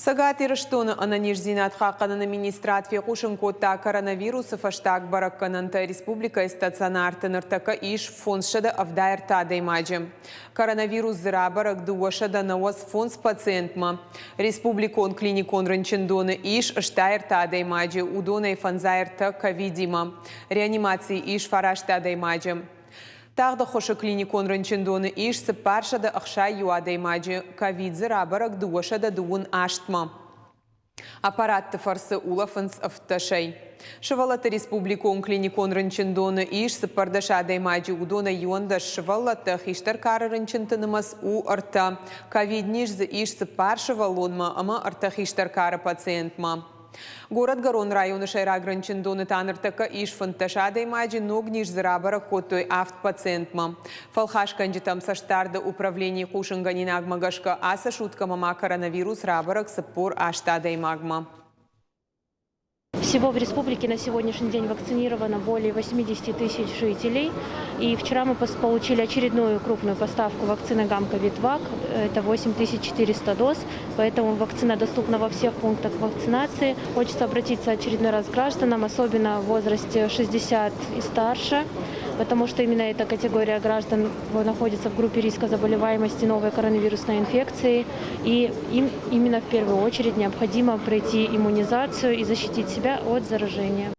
Цӕгат Ирыстоны ӕнӕниздзинад хъахъхъӕныны министрад фехъусын кодта коронавирусы фӕстаг бӕрӕггӕнӕнтӕ республикӕйы стационарты ныртӕккӕ ис 573 адӕймаджы. Коронавирус дзы рабӕрӕг 295 пациентмӕ. Республикон клиникон рынчындоны ис 63 адӕймаджы, уыдонӕй 53 ковидимӕ. Реанимацийы ис фараст адӕймаджы. Тагъд ӕххуысы клиникон рынчындоны ис 461 адӕймаджы, ковид дзы рабӕрӕг 238-мӕ. Аппаратты фӕрцы улӕфынц 17-ӕй. Сывӕллӕтты республикон клиникон рынчындоны ис 14 адӕймаджы, уыдонӕй 11 сывӕллӕттӕ, хистӕр кары рынчынты нымӕц у ӕртӕ. Ковид-низ дзы ис цыппар сывӕллонмӕ ӕмӕ ӕртӕ хистӕр кары пациентмӕ. Горӕтгӕрон районы сӕйраг рынчындоны та ныртӕккӕ ис 15 адӕймаджы, ног низ дзы рабӕрӕг кодтой авд пациентмӕ. Фӕлхасгӕнджытӕм цӕстдарды управленийы хъусынгӕнинагмӕ гӕсгӕ ацы суткӕмӕ ма коронавирус рабӕрӕг 48 адӕймагмӕ. Всего в республике на сегодняшний день вакцинировано более 80 тысяч жителей. И вчера мы получили очередную крупную поставку вакцины Гамковид-Вак. Это 8400 доз. Поэтому вакцина доступна во всех пунктах вакцинации. Хочется обратиться очередной раз к гражданам, особенно в возрасте 60 и старше, потому что именно эта категория граждан находится в группе риска заболеваемости новой коронавирусной инфекцией. И им именно в первую очередь необходимо пройти иммунизацию и защитить себя от заражения.